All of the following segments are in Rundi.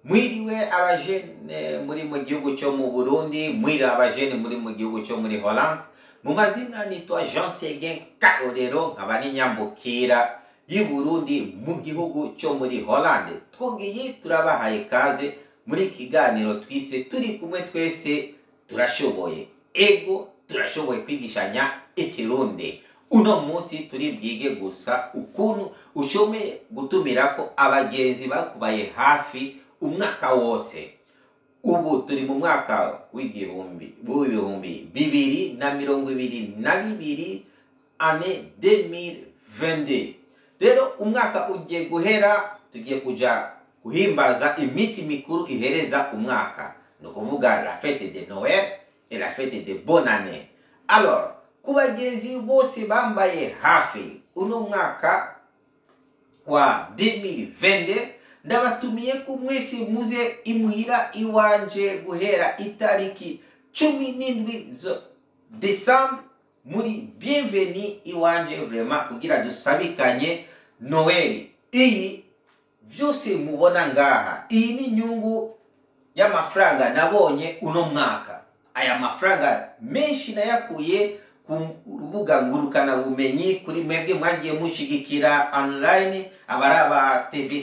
Mwiriwe abajene muri mu gihugu cyo mu Burundi, mwiriwe abajene muri mu gihugu cyo muri Hollande. Mu mazina nitwa Jean Seguin Karorero, nkaba n'inyambukira y'i Burundi mu gihugu cyo muri Hollande. Twongeye turabahaye kaze muri kiganiro twise "Turi kumwe twese turashoboye". Ego, turashoboye kwigishanya ikirundi. Uno munsi turi bwige gusa ukuntu ushoboye gutumirako abagenzi bakubaye hafi umwaka wose. Ubu turi mu mwaka w'2022, année 2022. Rero umwaka ugiye guhera, tugiye kuja guhimbaza iminsi mikuru ihereza umwaka, ni ukuvuga la fête de Noël et la fête de Bonne année. Alors, ku bagenzi bose bambaye hafi uno mwaka wa 2022, ndabatumiye ko mwese muze imuhira iwanje guhera itariki 17 zo décembre. Muri bienvenue iwanje vraiment kugira dusabikanye Noël. Iyi vyose mubona ngaha, iyi ni inyungu y'amafaranga nabonye uno mwaka. Aya mafaranga menshi nayakuye ku rubuga ngurukana bumenyi, kuri mwebwe mwagiye mushigikira online, abari aba TV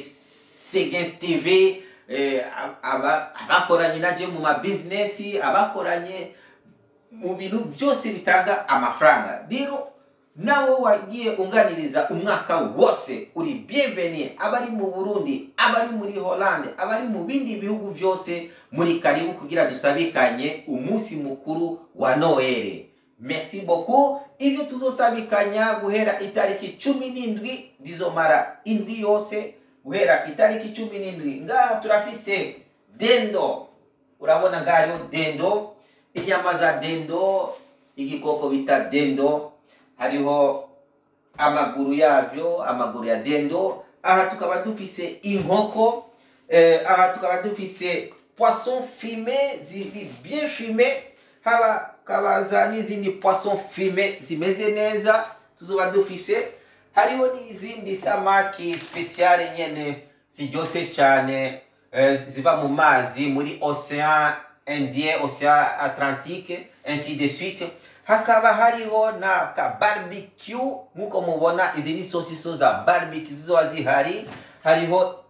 Seguin TV, abakoranye naje mu ma business, abakoranye mu bintu byose bitanga amafaranga. Rero nawe wagiye unganiriza umwaka wose, uri bienvenue. Abari mu Burundi, abari muri Hollande, abari mu bindi bihugu byose, muri karibu kugira dusabikanye umunsi mukuru wa Noël. Merci beaucoup. Ibyo tuzosabikanya guhera itariki 17 bizomara indwi yose, guhera itariki 17. Ngaha turafise dindon, urabona ngaha hariho dindon, inyama za dindon, igikoko bita dindon, hariho amaguru yavyo, amaguru ya dindon. Aha tukaba dufise inkoko, aha tukaba dufise poisson fumé, ziri bien fumé, haba kabaza n'izindi poisson fumé zimeze neza tuzoba dufise. Hariho n'izindi samaki spéciale nyene ziryoshe cyane, ziva mu mazi muri Océan Indien, Océan Atlantique, ainsi de suite. Hakaba hariho na ka barbecue. Nk'uko mubona, izi ni sosiso za barbecue zizoba zihari. Hariho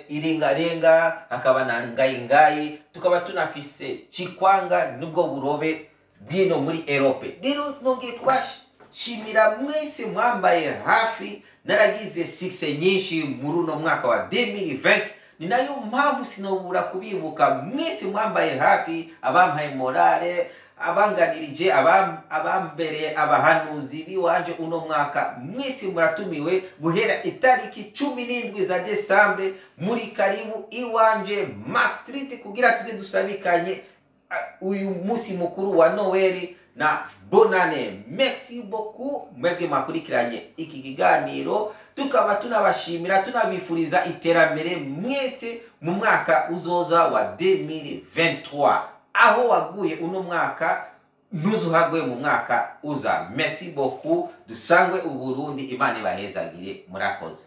irengarenga, hakaba na ngayingayi, tukaba tunafise cikwanga, nubwo burobe bwino muri Europe. Rero nongeye kubashimira mwese mwambaye hafi. Naragize succès nyinshi muri uno mwaka wa 2020, ni nayo mpamvu sinobura kubibuka mwese mwambaye hafi, abampaye morale, abanganirije, abambereye abahanuzi biwanje uno mwaka. Mwese muratumiwe guhera itariki 17 za décembre, muri karibu iwanje Maastricht kugira tuze dusabikanye uyu munsi mukuru wa Noël na Bonane. Merci beaucoup mwebwe mwakurikiranye iki kiganiro, tukaba tunabashimira, tunabifuriza iterambere mwese mu mwaka uzoza wa 2023. Aho waguye uno mwaka ntuzuhagwe mu mwaka uza. Merci beaucoup. Dusangwe Uburundi, Imana ibahezagire, murakoze.